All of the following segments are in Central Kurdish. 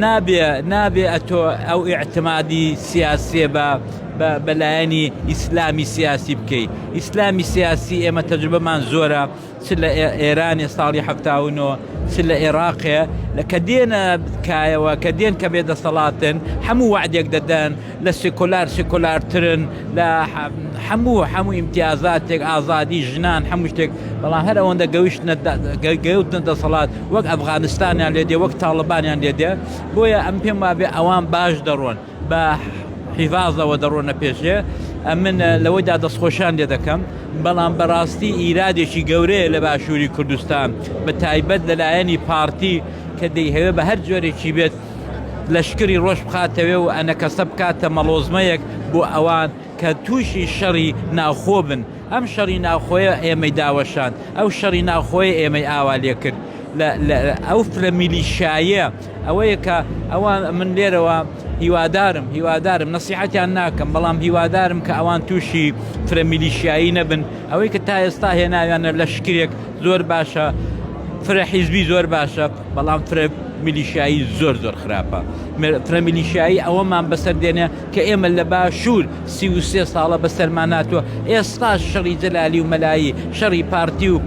نابێ نابێ ئەتۆ ئەو ئیعتمادی سیاسیە بە بە لایەنی ئیسلامی سیاسی بکەی. ئیسلامی سیاسی ئێمە تەجروبەمان زۆرە چ لە ئێرانێ ساڵی 79 چ لە ئێراقێ لە کە دێنە کایەوە کە دێن کە بێ دەسەڵاتن هەموو وعدێک دەدەن لە سیکۆلار سیکۆلارترن لە هەموو هەموو ئیمتیازاتێک ئازادی ژنان هەموو شتێک بەڵام هەر ئەوەندە گەویشتنە گەوتنە دەسەڵات وەک ئەفغانستانیان لێ دێ وەک تاڵبانیان لێ دێ بۆیە ئەم پێم وابێ ئەوان باش دەڕۆن بە حیفازەوە دەڕۆنە پێشێ ئەمن لەوەیدا دەستخۆشیان لێ دەکەم بەڵام بەڕاستی ئیرادێکی گەورەیە لە باشووری کوردستان بە تایبەت لەلایەنی پارتی کە دەیهەوێ بە هەر جۆرێکی بێت لەشکری ڕۆژ بخاتەوێ و ئەنەکەسە بکاتە مەڵۆزمەیەک بۆ ئەوان کە تووشی شەڕی ناوخۆ بن ئەم شەڕی ناوخۆیە ئێمەی داوەشاند، ئەو شەڕی ناوخۆیە ئێمەی ئاوا لێ کرد. ئەو فرە میلیشیایە ئەوەیە کە ئەوان من لێرەوە هیوادارم هیوادارم نەسیحەتیان ناکەم بەڵام هیوادارم کە ئەوان تووشی فرە میلیشیایی نەبن ئەوەی کە تا ئێستا هێناویانە لەشکرێک زۆر باشە فرە حیزبی زۆر باشە بەڵام فرە میلیشیایی زۆر زۆر خراپە فرە میلیشیایی ئەوەمان بەسەر دێنێ کە ئێمە لە باشوور 33 ساڵە بەسەرمان هاتووە ئێستاش شەڕی جەلالی و مەلایی شەڕی پارتی و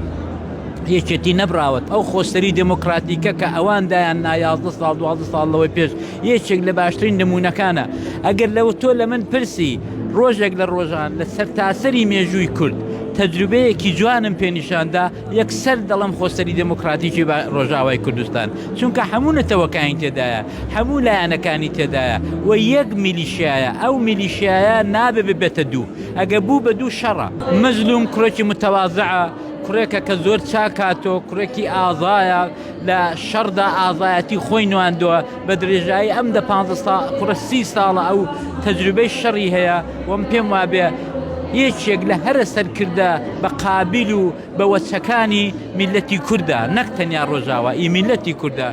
یەکێتی نەبراوەت ئەو خۆسەری دێمۆکراتیکە کە ئەوان دایان نا 11 ساڵ 12 ساڵ لەوەی پێش یەکێک لە باشترین نمونەکانە ئەگەر لەوە تۆ لە من پرسی ڕۆژێک لە ڕۆژان لە سەرتاسەری مێژووی کورد تەجروبەیەکی جوانم پێ نیشاندا یەکسەر دەڵێم خۆسەری دێمۆکراتیکی ڕۆژاوای کوردستان چونکە هەموو نەتەوەکانی تێدایە هەموو لایەنەکانی تێدایە و یەک میلیشیایە ئەو میلیشیایە نابێ ببێتە دوو ئەگە بوو بە دوو شەڕە. مەزلوم کوڕێکی متەوازعە کوڕێکە کە زۆر چاک هاتۆ کوڕێکی ئازایە لە شەڕدا ئازایەتی خۆی نواندووە بە درێژایی ئەم دە پانزە ساڵ کوڕە سی ساڵە ئەو تەجروبەی شەڕی هەیە و من پێم وابێ یەکێک لە هەرە سەرکردە بە قابیل و بە وەچەکانی میللەتی کوردە نەک تەنیا ڕۆژاوا ئی میللەتی کوردە.